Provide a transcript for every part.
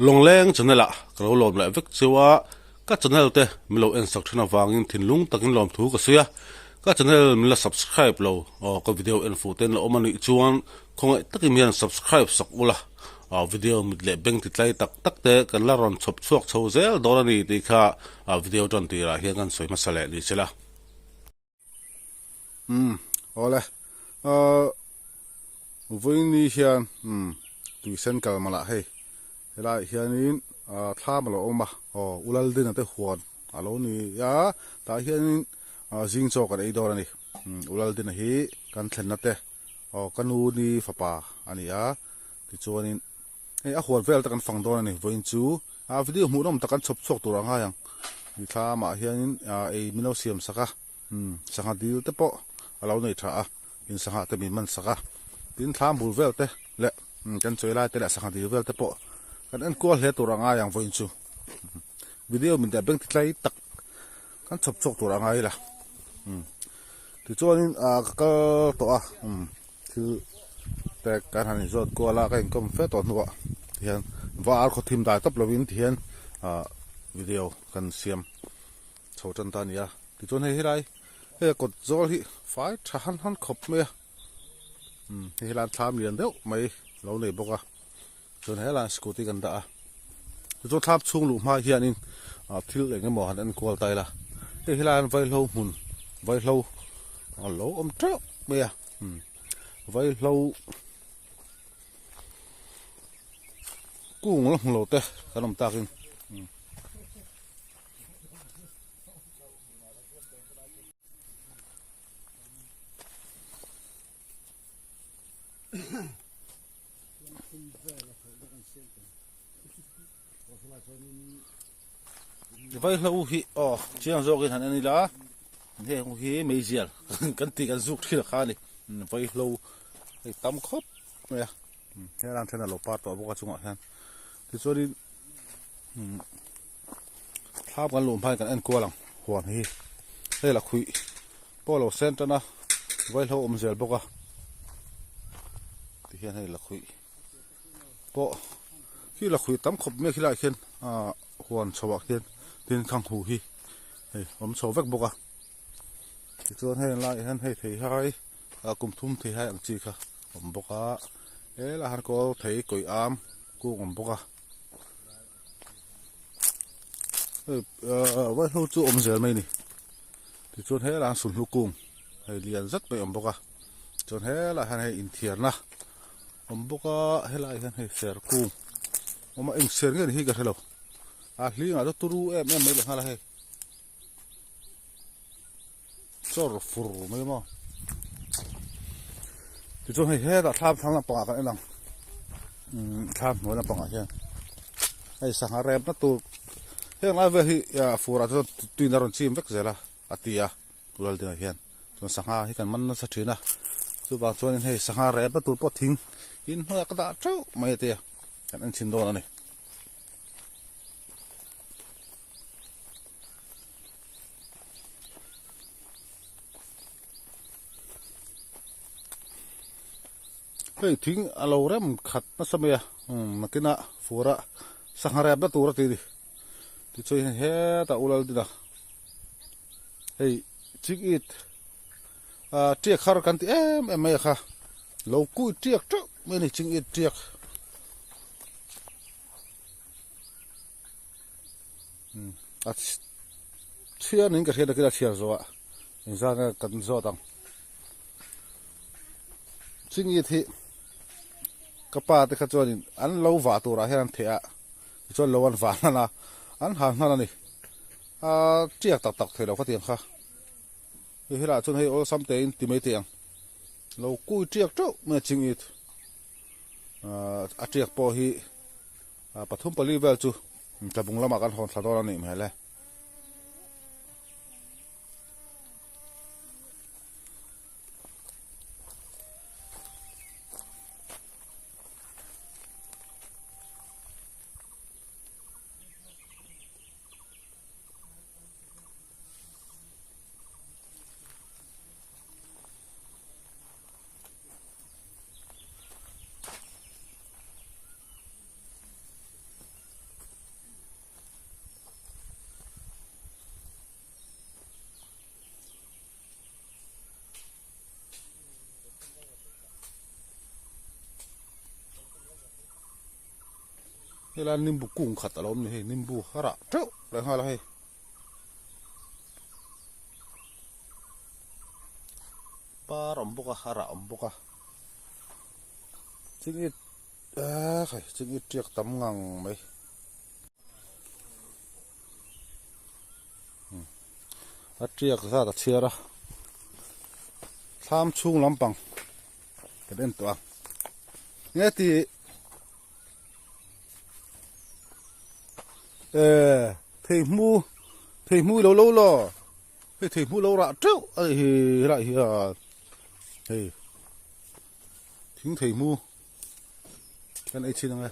Lawngleng channel ah ka lo lawm leh vek cheu a, ka channel te min lo en sak thin avangin thinlung takin lawmthu ka sawi a, ka channel min la subscribe lo aw ka video en fuh ten la awm a nih chuan khawngaih takin hian subscribe sak ula aw video mit leh beng ti tlai tak tak te kan la rawn chhawp chhuak chho zel dawn a ni tih kha video tan tirah hian kan sawi hmasa leh ni sela. Umm awle ahh vawiin hian umm tuisen kal malah hei helaiah hianin ahh thlam a lo awm a aw u Laldina te huan a lo ni a tah hianin ahh zing chaw kan ei dawn a ni umm u Laldina hi kan thlenna te aw ka nu ni fapa a ni a tichuanin hei a huan vel te kan fang dawn a ni vawiin chu ah video hmuhnawm tak an chhawp chhuak tur a ngai ang ni thlamah hianin ah ei min lo siam sak a umm sangha dil te pawh a lo nei tha a in sangha te min man sak a tin thlam bul vel te leh kan chawi lai te leh sangha dil vel te pawh kan enkual hle tur a ngai ang vawiin chu video min teh beng ti tlai tak kan chhawp chhuak tur a ngai la umm tichuanin ah ka kal tawh a umm thil te kan han inzawt kual a ka inkawm fe tawh hnuah tihian var khaw thim dai tawp lovin tihian ah video kan siam chho tan ta a ni a tichuan hei helai hei a kawt zawl hi fai tha han han khawp mai a umm hei helai thlam lian deuh mai lo nei bawk a chuan helai scooty kan dah a tichuan thlam chhung luh hma hianin ah thil eng emaw han enkual ta ila hei helai hian vaihlo hmun vaihlo a lo awm teuh mai a umm vaihlo kung la hmu lo te kan awm takin umm. Vaihlo hi aw chiang zawkin han en ila heng hi meizial kan tih kan zuk thin kha a ni vaihlo hei tam khawp mai a helai ah hian a lo par tawh bawk a chungah hian tichuanin thlam kan luh hma in kan en kual ang huan hi hei la khuih pawh a lo sen tan a vaihlo awm zel bawk a tihian hei la khuih pawh khi la khuih tam khawp mai khilaiah khian ahh huan chho ah khian tin khang hu hi hei awm chho vek bawk a tichuan heng laiah hian hei theihai ah kum thum theihai ang chi kha awm bawk a helaiah hian kawl thei kawih am kung awm bawk a hei ahh vaihlo chu awm zel mai a ni tichuan helaiah hian sulhnu kung hei lian zet mai a awm bawk a chuan helaiah hian hei inthiarna awm bawk a helaiah hian hei ser kung awm a eng ser nge ni hi ka hrelo a hlingah chu turu em em mai leh nghal a hei chawr fur mai maw tichuan hei hetah thlam thlang lampangah kan en ang umm thlam hnuai lampangah hian hei sangha remna tur heng lai vel hi furah chuan tuin a rawn chim vek zel a a ti a rual dingah hian chuan sangha hi kan man nasa thin a chuvang chuanin hei sangha remna tur pawh thing in hnuaiah ka dah teuh mai a tia kan en chhin dawn a ni. Hei thing a lo rem khat nasa mai a umm nakinah fur a sangha repna tur a ti ni tichuan hetah u Laldina hei ching it ah tiak har kan ti em em mai a kha lo kui tiak teuh mai a ni ching it tiak. A chhiar niin ka hriat a kila chhiar zawh ah engzat nge kan zawt ang chingit hi ka pa te kha chuanin an lo vah turah hian an theh a tichuan lo an vah hnan a an hal hnan a ni a tiak tak tak thei lo khatiang kha hei helaiah chuan hei awlsam tein ti mai teh ang lo kui tiak teuh mai a chingit. A tiak pawh hi pathum pali vel chu tlabung lamah kan hawn thla dawn a nih hmel e. Helai nimbu kung khat a lo awm ni hei nimbu a rah teuh leh nghal a hei. Par awm bawk a a rah awm bawk a chingit ah khai chingit tiak tam ngang mai. A tiak zat a chhiar a thlam chhung lampang kan en tawh a nge ti eh thei hmu thei hmu ilo lo law hei thei hmu lo rah teuh a nih hi helai hian hei thing thei hmu kan ei chhin ang e.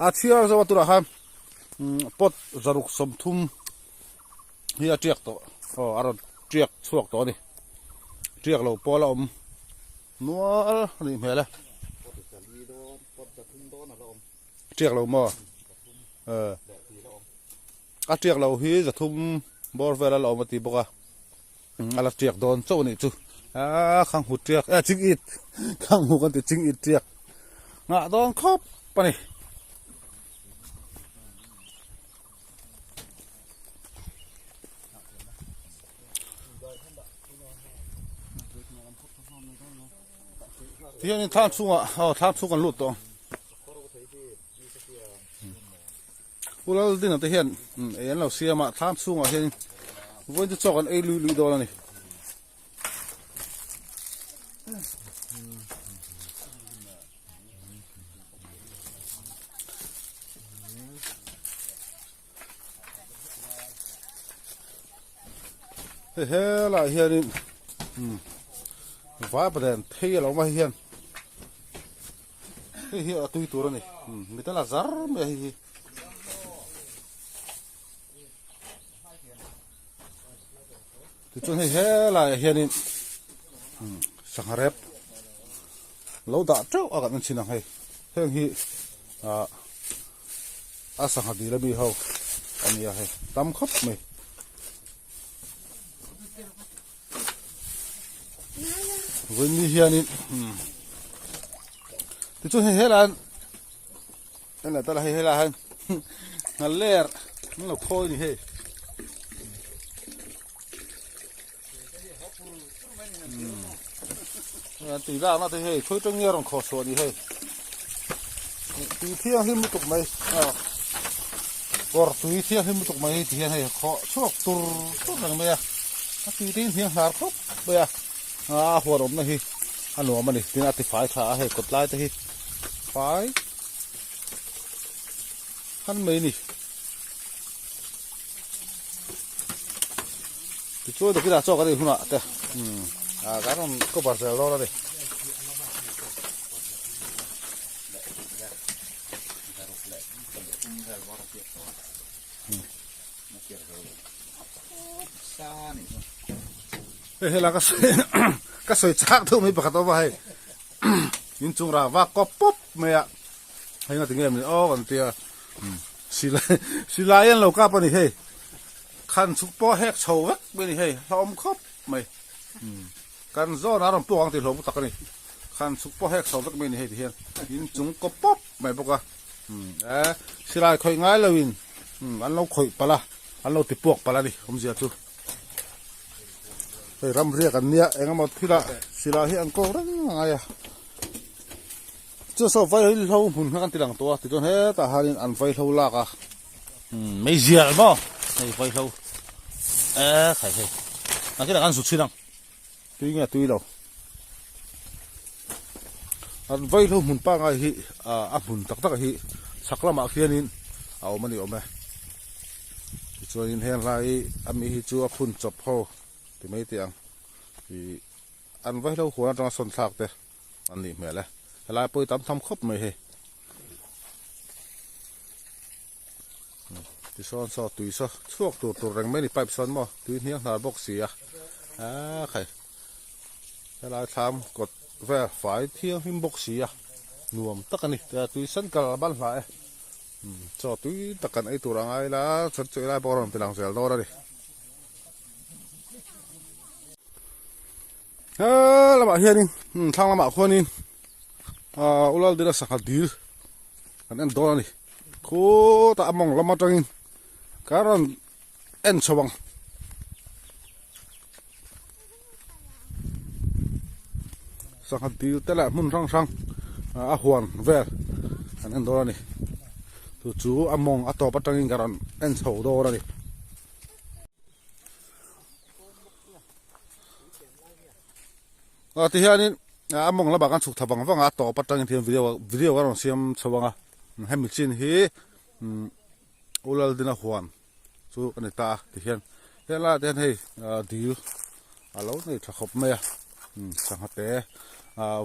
A chhiar zawk a turah khan pot zaruk sawmthum hi a tiak tawh aw a rawn tiak chhuak tawh a ni tiak lo pawh a la awm nual a nih hmel e tiak lo maw a tiak lo hi zathum bawr vel a la awm a ti bawk a. A la tiak dawn chauh a nih chu aaa khang hu tiak eh ching it khang hu kan ti ching it tiak nghah dawn khawp a ni. Tihianin thlam chhungah aw thlam chhung kan lut tawh ang. Pu Laldina te hian ei an lo siam a thlam chhungah hian vawiin chu chaw kan ei lui lui dawn a ni. Hei helaiah hianin vai paden phei a lo awm a hei hian. Hei hi a tui tur a ni mi te la zar mai a hei hi. Tichuan hei helaiah hianin sangha rep lo dah teuh a kan en chhin ang hei heng hi ah a sangha dil ami ho a nia hei tam khawp mai. Vawiin hianin tichuan hei helai en leh ta la hei helai hian nghal ler an lo khawi a ni hei tui lakna te hei khawi tang nge a rawn khawh chhuah a ni hei tui thianghlim lutuk mai kawr tui thianghlim lutuk mai ti hian hei khawh chhuak tur tur reng mai a a tui te hi hniang hnar khawp mai a a huan awmna hi a nuam a ni tin a ti fai tha a hei kawt lai te hi fai han mai a ni tichuan dakinah chaw kan ei hunah te kan rawn cover zel dawn a ni. Hei hela ka sawi ka sawi chak deuh mai pakhat awm a hei inchung rah vak kawp pawp mai a hei nga tinge min aw kan tia silai silai an lo kap a ni hei khan chhuk pawh hek chho vek mai a ni hei hlauhawm khawp mai kan zawn a rawn pawk ang tih hlauhawm tak a ni khan chhuk pawh hek chho vek mai a ni hei ti hian inchung kawp pawp mai bawk a eh silai khawih ngai lo in an lo khawih palh a an lo ti puak palh a ni awmzia chu hei ram riak an nia eng emaw thil ah silai hi an kawk reng a ngai a chu saw vaihlo hmun kha kan ti lang tawh a tichuan hetah hianin an vaihlo lak a meizial maw hei vaihlo eh khai hei nakinah kan zut chhin ang. Tui nge tui lo. An vaihlo hmun pangai hi a hmun tak tak hi chhak lamah khianin a awm a ni awm e. Tichuanin heng hlai ami hi chu a phun chawp ho ti mai teh ang. Ih an vaihlo huan atanga sawn thlak te an nih hmel e. Helai pawh hi tam tham khawp mai hei. Tisawn saw tui saw chhuak tur tur reng mai a ni pipe sawn maw tui hniang hnar bawk si a aaa khai helai thlam kawt vel fai thianghlim bawk si a nuam tak a ni tia tui sen kal a ban hlah e chaw tui tak kan ei tur a ngai la chuan chu helai pawh a rawn ti lang zel dawn a ni. lamah hianin thlang lamah khuanin ah Ulal Dila sangha dil kan en dawn a ni khutah a mawng lam atangin ka rawn en chho ang. Sangha dil te leh hmun hrang hrang a huan vel kan en dawn a ni chu chu a mawng a tawp atangin ka rawn en chho dawn a ni. Ti hianin a mawng lamah kan chhuk tha vang vang a a tawp atangin thian video video ka rawn siam chho ang a hemi chin hi Ulaldina huan chu a ni ta a tihian helaiah te hian hei dil a lo nei tha khawp mai a sangha te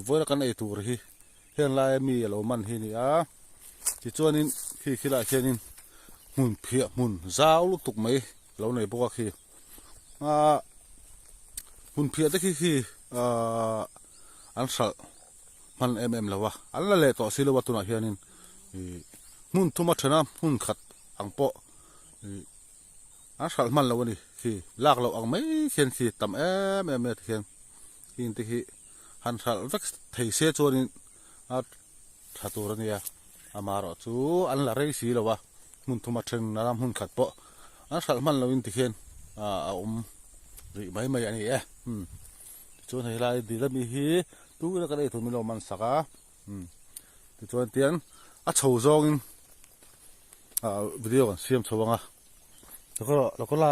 vawiin a kan ei tur hi heng laia mi a lo man hi a ni a tichuanin khi khilaiah khianin hmun phiah hmun zau lutuk mai a lo nei bawk a khi ah hmun phiah te khi khi ah an hralh hman em em lo a an la leh tawh si lo a tunah hianin ih hmun thum a then a hmun khat ang pawh ih an hralh hman lo a ni khi lak loh ang mai khian khi tam em em mai a tikhian heng te hi han hralh vek thei se chuanin a tha tur a nia amaherawh chu an la rei si lo a hmun thum a then a hmun khat pawh an hralh hman loin tikhian ah a awm rih mai mai a ni e umm tichuan helai dil ami hi tuna kan eitur min lo man sak a umm tichuan tiang a chho zawngin ah video kan siam chho ang a lo kal a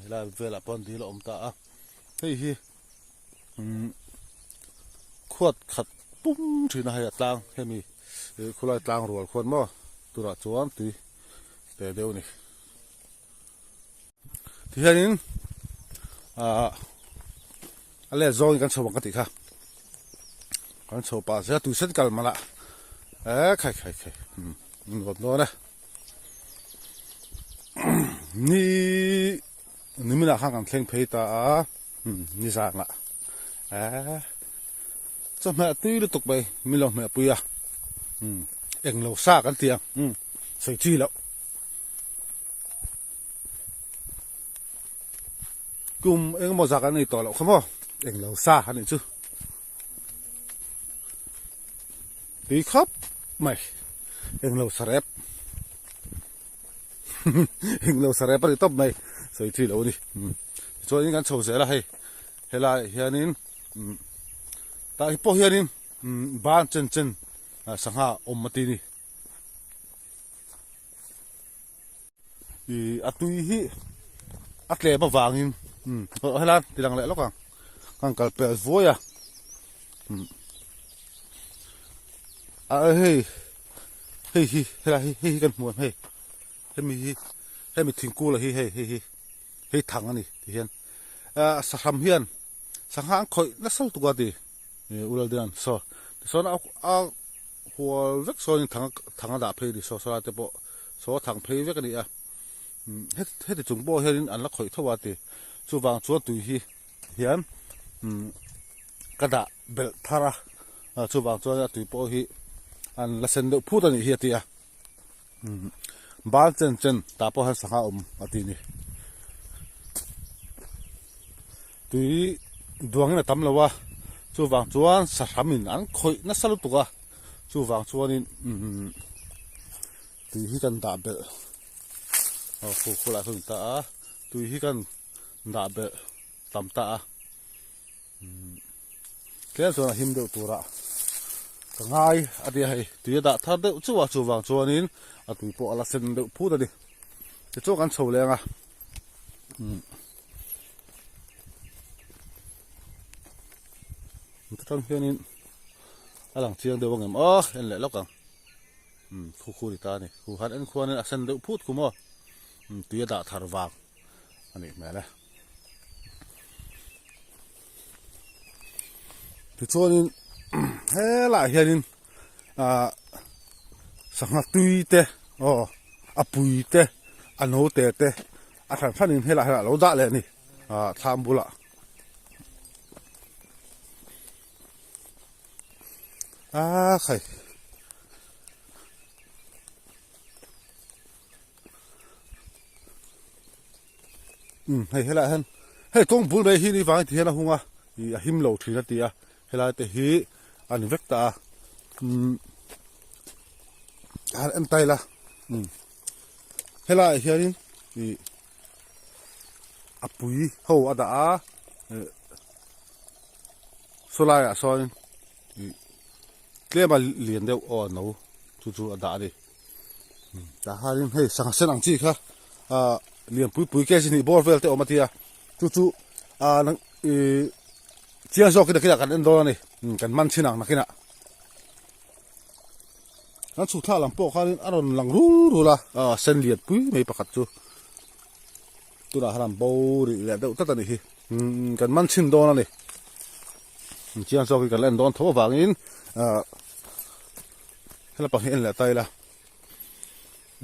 helai velah pawh dil a awm ta a hei hi umm khuat khat pum thin a hei a tlang hemi ih khulai tlang rual khuan maw turah chuan tui te deuh a ni tihianin ah a let zawngin kan chho ang ka tih kha kan chho pah zel a tui sen kal malh a eh khai khai khai umm nuam dawn e ni niminah khan kan thleng phei ta a nizanah eh chawhmeh tui lutuk mai min lo hmeh pui a englo sa kan ti ang sawi chi loh. Kum engemaw zak an nei tawh loh kha maw englo sa a nih chu tui khawp mai englo sa rep englo sa rep a ni tawp mai sawi chi lo a ni tichuanin kan chho zel a hei helaiah hianin tah hi pawh hianin ban chen chen sangha awm a ti a ni. Ih a tui hi a tlem avangin umm helai ti lang leh lawk ang ka han kal pel vuai a umm a hei hei hi helai hi hei hi kan hmu ang hei hemi hi hemi thingkul ah hi hei hei hi hei thang a ni ti hian ah sahram hian sangha an khawih nasa lutuk a ti ih u Laldian saw tichuan a hual vek sawn in thang thang a dah phei a ni saw saw lai te pawh. Saw thang phei vek a ni a, heti chung pawh hianin an la khawih tho a ti. Chuvang chuan tui hi hian ka dah belh thar a, chuvang chuan a tui pawh hi an la sen deuh phut a nih hi a ti a. Bal chen chen tah pawh hian sangha awm a ti a ni. Tui duangin a tam lo a, chuvang chuan sahramin an khawih nasa lutuk a, chuvang chuanin Tui hi kan dah belh aw khu khu lah sawn ta a tui hi kan dah belh tam ta a tlem chuan a him deuh turah ka ngai a tia hei tui a dah thar deuh chuh a chuvang chuanin a tui pawh a la sen deuh phut a ni tichuan kan chho leng a atang hianin a lang chiang deuh ang em aw en leh lawk ang. Umm khu khu ni ta a ni khu khan en khuanin a sen deuh phut khu maw umm tui a dah thar vang a nih hmel e tichuanin helaiah hianin ah sangha tui te aw a pui te a note te a hran hranin helaiah hian a lo dah leh a ni ah thlam bulah. A khai. Um hei helaiah hian Hei kawng bul mai hi ni vangin ti hian a hung a, ih a him lo thin a ti a, helai te hi a ni vek ta a, umm han en ta ila umm helaiah hianin ih a pui ho a dah a, eh saw laiah sawn ih tlem a lian deuh aw a no chu chu a dah a ni. Tah hianin hei sangha sen ang chi kha ah lian pui pui kg hnih bawr vel te awm a tia chu chu ah ih chiang zawk in nakinah kan en dawn a ni kan man chhin ang nakinah kan chhuk thlak lam pawh khanin a rawn lang rul rul a ah sen lian pui mai pakhat chu tunah hian an bo rih leh deuh tlat a nih hi kan man chhin dawn a ni chiang zawk in kan la en dawn tho avangin ah. Hela pahnih en leh ta ila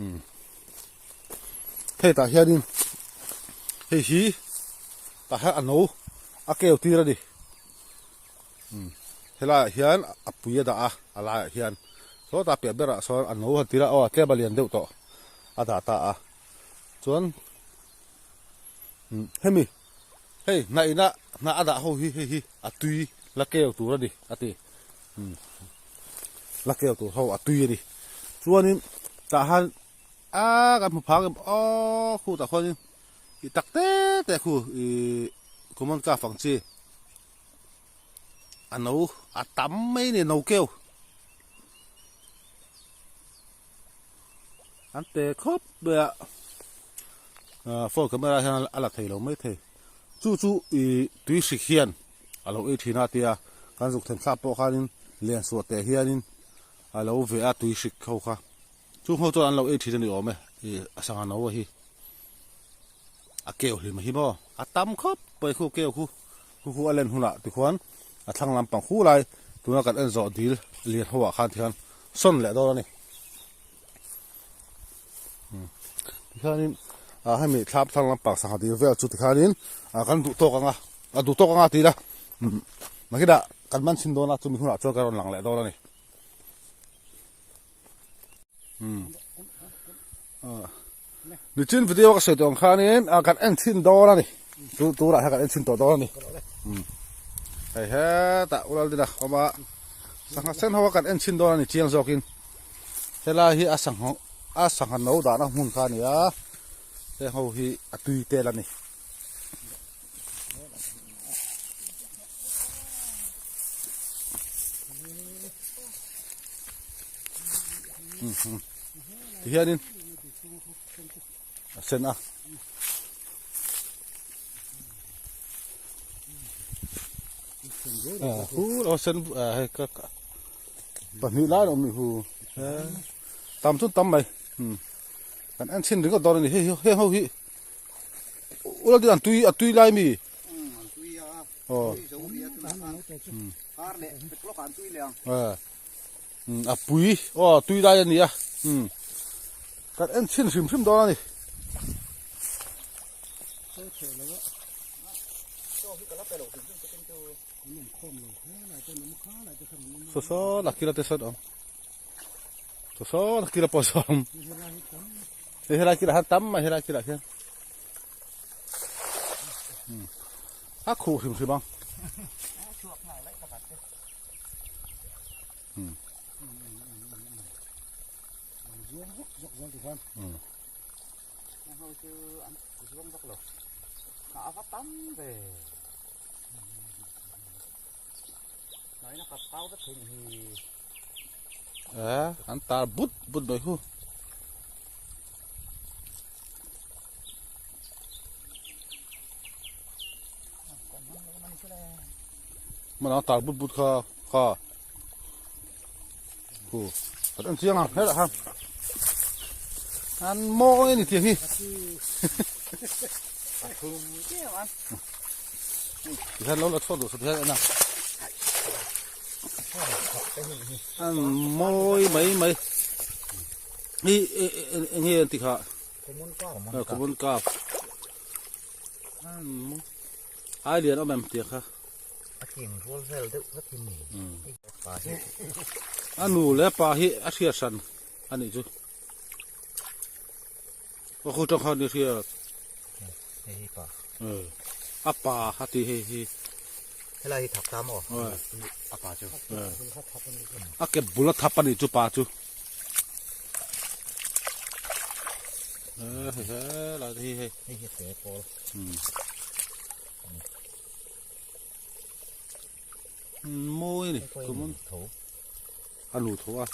umm hei tah hianin hei hi tah hian a no a keu tir a ni umm helaiah hian a pui a dah a a laiah hian sawtah piah berah sawn a no han tir a aw tlem a lian deuh tawh a dah ta a chuan umm hemi hei hnaihna hnah a dah ho hi hei hi a tui la keu tur a ni a ti. La keu tur ho a tui a ni. Chuanin tah han a kan hmu phang em aw khu tah khuanin ih tak te te khu ih common calf ang chi a no a tam mai a ni no keu an te khawp mai a phone camera hian a la thei lo mai thei chu chu ih tui hrik hian. A lo ei thin a tia kan zuk then thlak pawh khanin lian suah teh hianin a lo veh a tui hrik ho kha chung ho chuan an lo ei thin a ni awm e ih a sangha no a hi a keu hlim a hi maw a tam khawp mai khu keu khu khu khu a len hunah tikhuan a thlang lampang hu lai tuna kan en zawh dil lian ho ah khan tikhan sawn leh dawn a ni. Tikhianin ah hemi thlap thlang lampang sangha dil vel chu tikhianin ah kan duh tawk ang a a duh tawk ang a ti ila nakinah kan man chhin dawn a chumi hunah chuan kan rawn lang leh dawn a ni nichin video ka sawi tawh ang khanin ah kan en chhin dawn a ni chu turah hian kan en chhin tawh dawn a ni hei hetah Ulaldina awm a sangha sen ho a kan en chhin dawn a ni chiang zawkin. Helai hi a sangha a sangha no dahna hmun kha a ni a heng ho hi a tui tel a ni. Tihianin a sen a. Hu lo sen hei ka pahnih lai a awm nih hu tam chu tam mai kan en chhin ringawt dawn a ni hei heng ho hi ula ding an tui a tui lai mi a pui aw tui lai a ni a kan en chhin hrim hrim dawn a ni. Saw saw la kila te sawn awm saw saw la kila pawh saw awm hei helai kilah hian tam mai helai kilah hian a khuh hrim hrim ang Ờ, an tar but but mai hu. Mana tar but but kha kha. Hu. An chiang ang hela ha. An mawi ni tiang hi. Tihian lo la chhuak duh tihian en a. An mawi mai mai. Hi eng nge an ti kha? Common calf. Ai lian awm em tiang kha. A king rual vel deuh vek hi ni. A nu leh pa hi a hriat hran a nih chu. A khu tang khan i hriat. Hei hi pa. A pa a ti hei hi. Helai hi thap ta maw? A pa chu. A ke bul a thap a nih chu pa chu. Hei helai te hi hei. Hei hi te pawl. Mawi a ni. Tho. A nu tho a.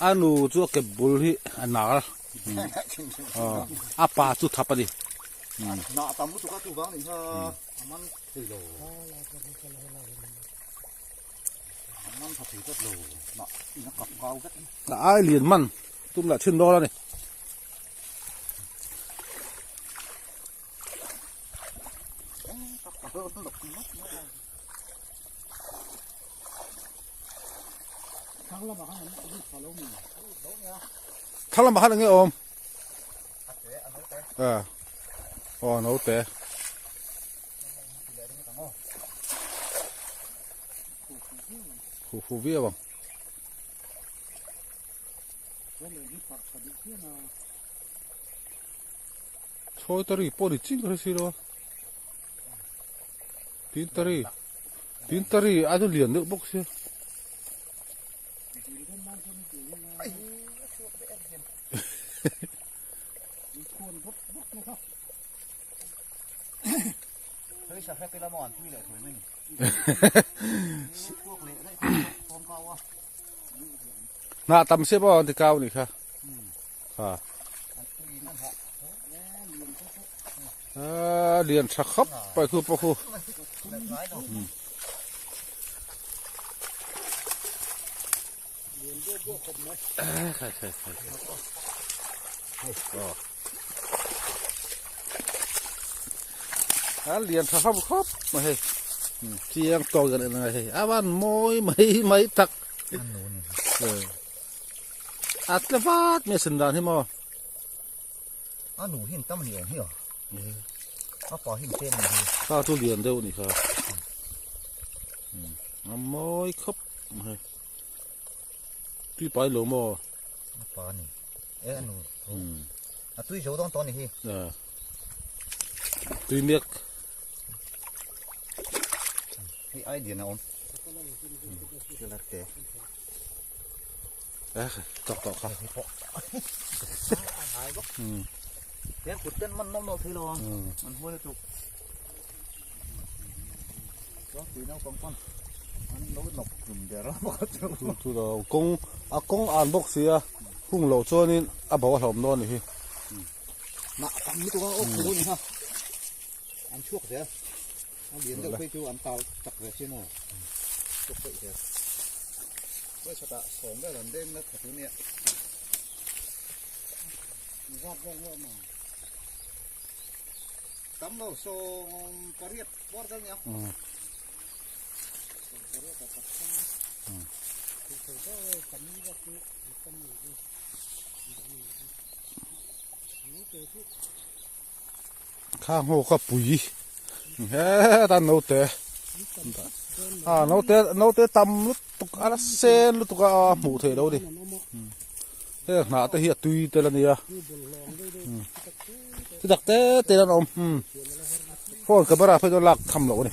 A nu chu a kep bul hi a nar a pa chu thap a ni. A ai lian man tum lah thin dawn a ni. Thlang lamah khan enge awm? A aw naute. Hu hu viau ang. Chhawi ta ri pawh ni ching ka hre si lo a. Tin ta ri tin ta ri a chu lian deuh bawk sia. Hnah tam sia pawh an ti kau a nih kha. Ha. A lian tha khawp pai khu pawh khu. Khai khai khai. A lian tha khawp khawp mai hei. Chiang tawk zan en ngai hei. A van mawi mai mai tak. A tle vat mai a sen dan hi maw. A nu hi an tam ni awm hi a. A pa hi an tlem ni hi. Kha chu lian deuh ni kha. A mawi khawp mai. Tui pai lo maw? A pa ni. E a nu. A tui zo dawn tawh ni hi. Tui mek. Hei ai lian a awm. Te. Eh, chak tawh kha. Tiang kut ten man nawm nawm thei lo ang. An huai lutuk. Chuan tui naupang pawn an lo nawk hlum der a pakhat chu. Chu chu lo kawng a kawng an bawk si a hung loh chuanin a bo a hlawm dawn a ni hi. Mah tam lutuk a awk thei ni ha. An chhuak zel. A lian deuh phei chu an tau chak ve si maw. Chhuak daih zel. Vawikhatah sawm vel an deng na tha tur nia. Zat vel nge awm ang. Tam lo sawm pariat bawr vel nia. Sawm pariat a khat thang. Kha ngaw ka pui hetah naute a naute naute tam lutuk a la sen lutuk a hmuh theih loh a ni heng hnah te hi a tui tel a nia ti tak te te an awm phone camera phei chu lak tham loh a ni.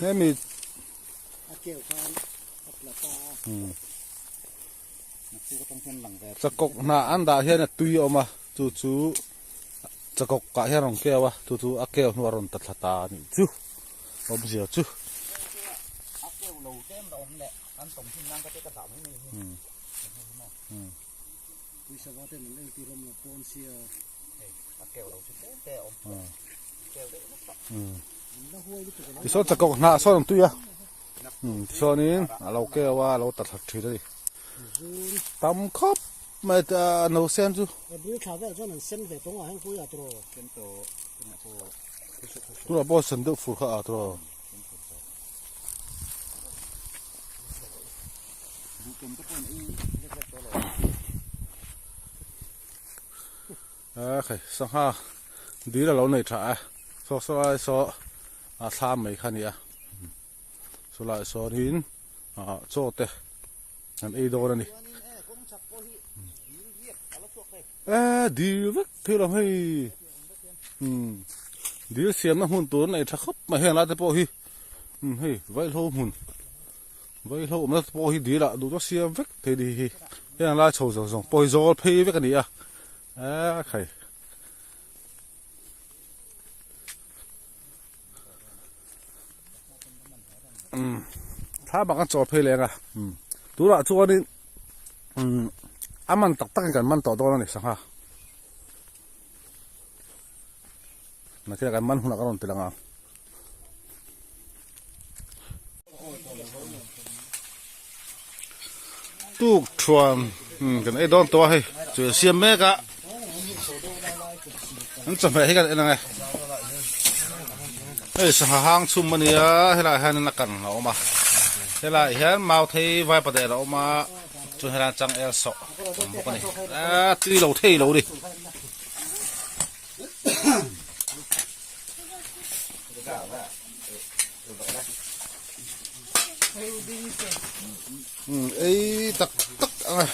Hemi chakawk hnah an dah hian a tui a awm a chu chu chakawk ah hian a rawn keu a chu chu a keu hnuah a rawn ta thla ta a nih chu awmzia chu. An tawng hin nan ka te ka dah mai mai hi. Puisa va ten an entir awm lo pawn sia. Hei a keu lo chu tlem te a awm. Keu deuh hlek tak. An la huai lutuk a. Tisawn chakawk hnah sawn an tui a. Tichuanin a lo keu a, a lo ta thla thin a ni. Tam khawp mai a no sen chu. April thla vel chuan an sen ve tawng a heng pui a tawh. Tunah pawh sen deuh fur kha a tawh. Khai sangha dil a lo nei tha a saw saw lai saw a thlam mai kha a ni a saw lai sawnin ah chaw te an ei dawn a ni e dil vek thei lo hei umm dil siamna hmun tur a nei tha khawp mai heng lai te pawh hi umm hei vaihlo hmun. Vaihlo awmna te pawh hi dil ah duh tawk siam vek thei ni hi heng lai chho zawng zawng pawh hi zawl phei vek a ni a eee khai umm thla bang a chawl phei leng a umm tunah chuanin umm a man tak takin kan man tawh dawn a ni sangha nakina kan man hunah ka rawn ti lang ang. Tuk thuan kan ei dawn tawh a hei chu a siam mek a an chawhmeh hi kan en ang e hei sangha hang chhum a nia helaiah hian a kan a awm a helaiah hian mau thei vai pader a awm a chuan helaiah hian changel sawh a awm bawk a ni a tui lo thei lo a ni. Ei tak tak ang e.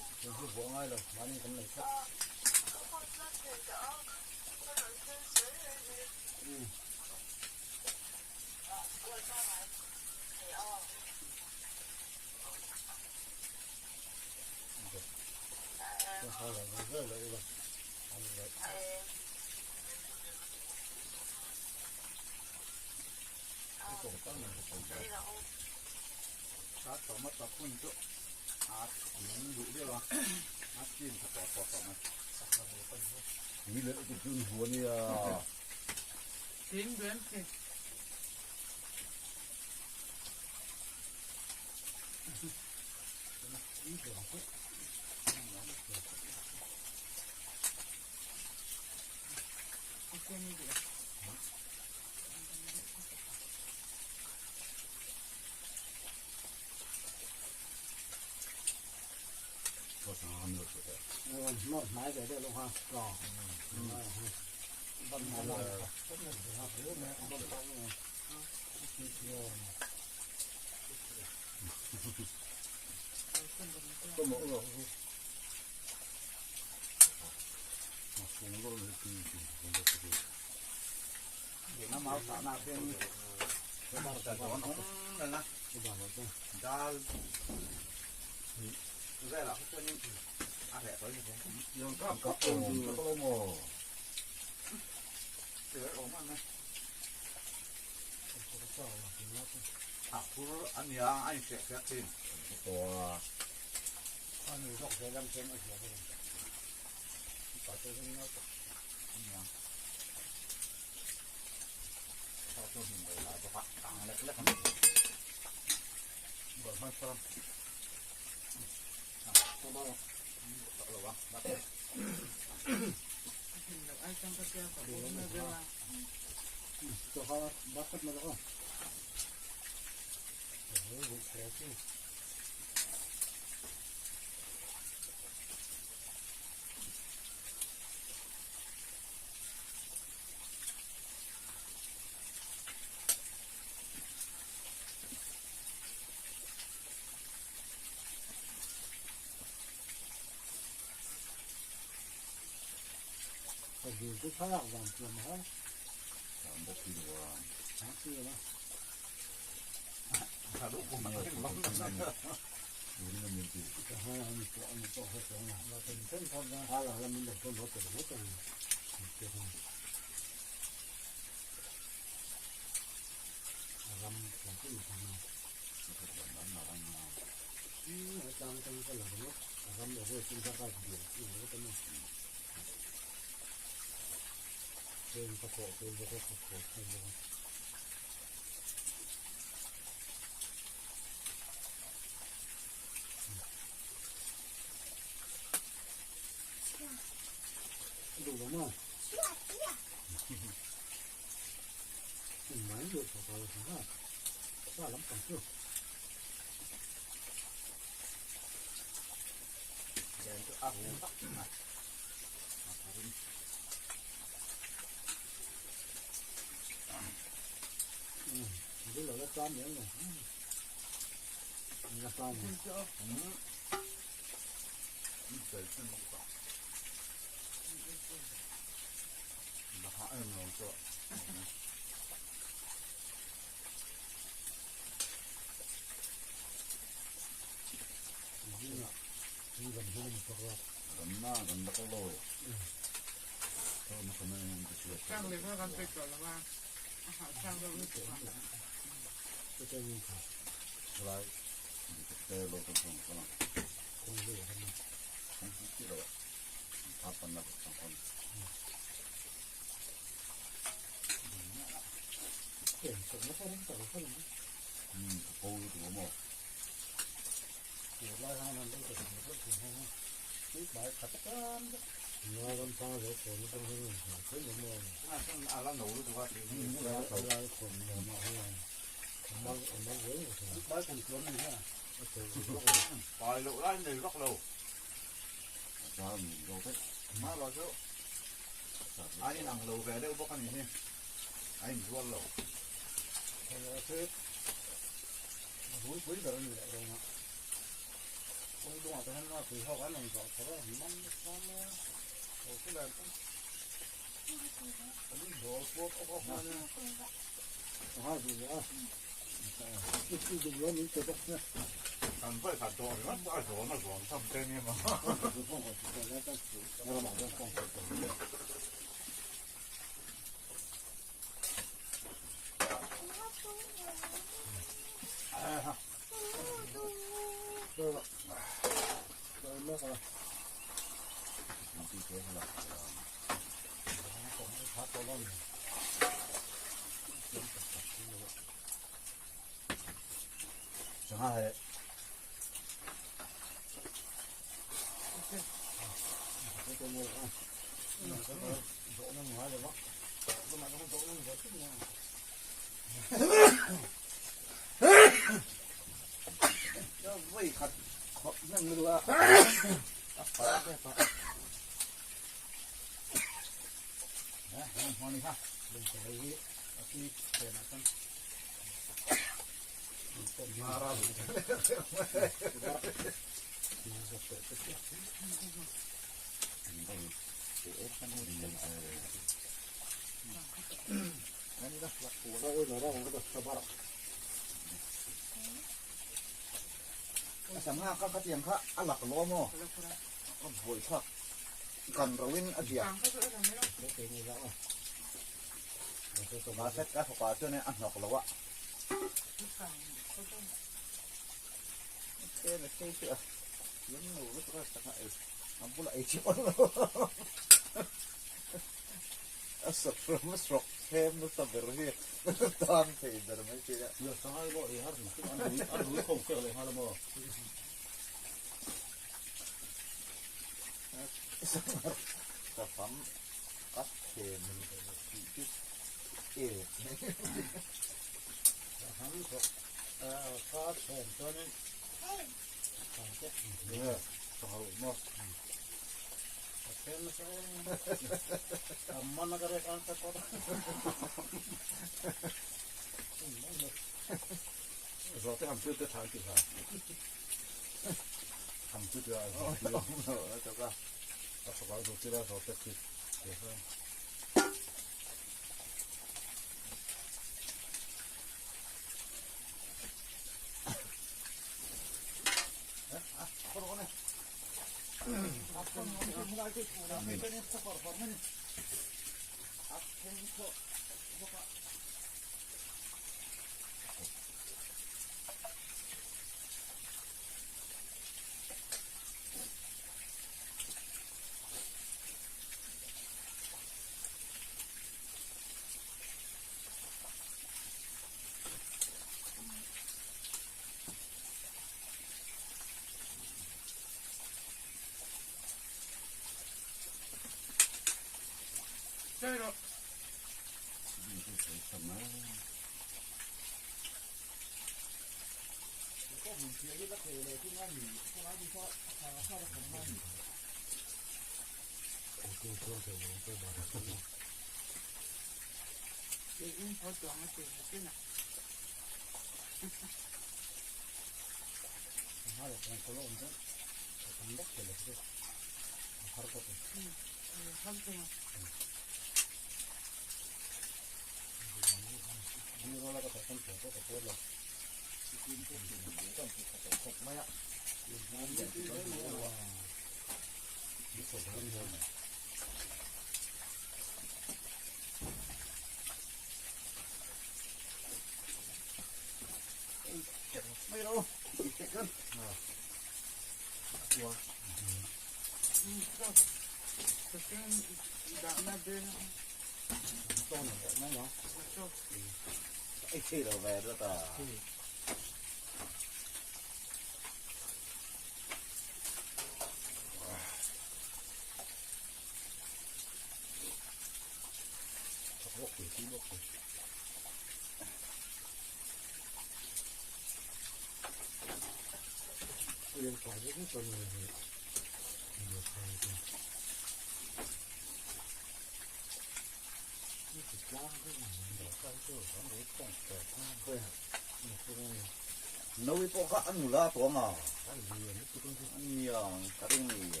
Nawi pawh kha a nula tawng a, a nia ka ring ni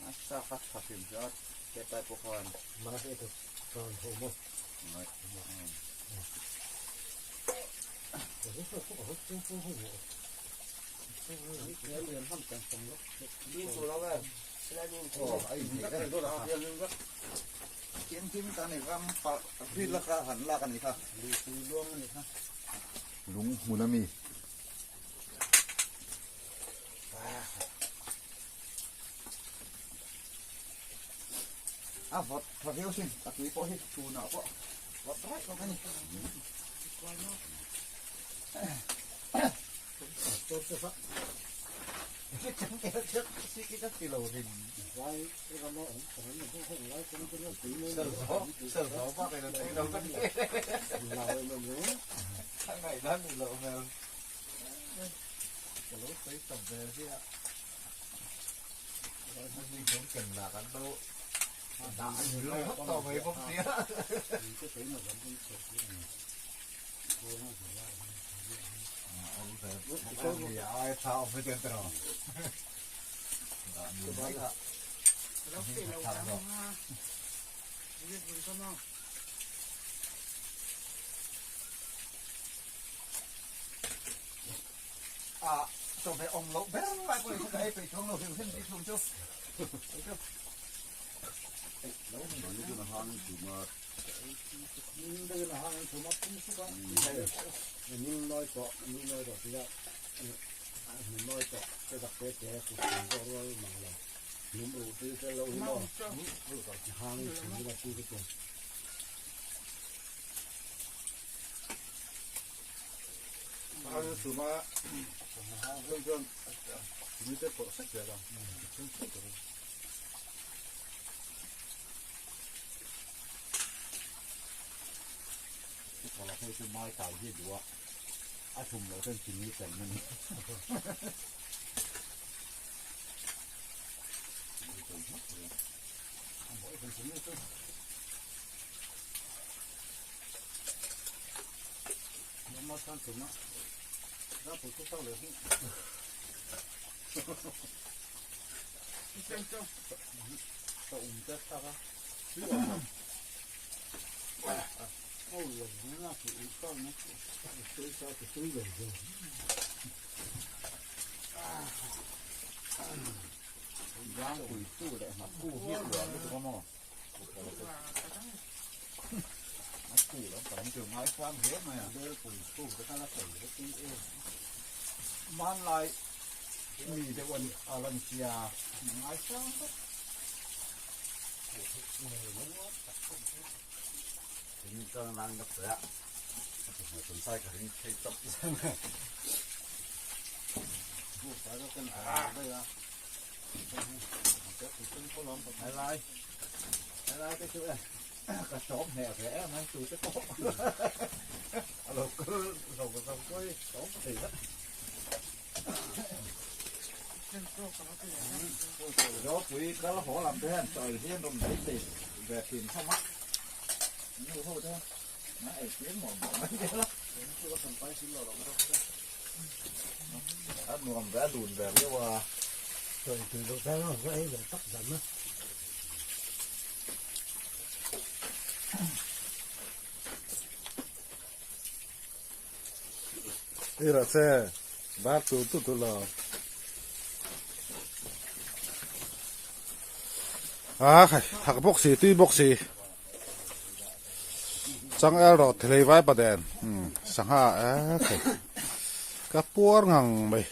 a sa kha tha hrim hrim a hetlai pawh khan Lung hmun a mi. A vawt tha viau sin a tui pawh hi tunah pawh vawt raih bawk a ni. Helai te chu e ka chawm hneh ve em ang tute pawh a lo kal zo zo pawh hi chawm thei vek. Ropui kal haw lam te hian chawi hian rawn beisei ve thin hlawm a, nu ho te na ei tir mawlh mawlh mai zel a. A nuam ve a lun ve viau a. Chawi tui loh veng a va ei ve tak zan a. Ei rawh che bar tur tu tu lo. A khai thak bawk si tui bawk si changel rawh thelei vai pa den sangha e khai ka puar ngang mai.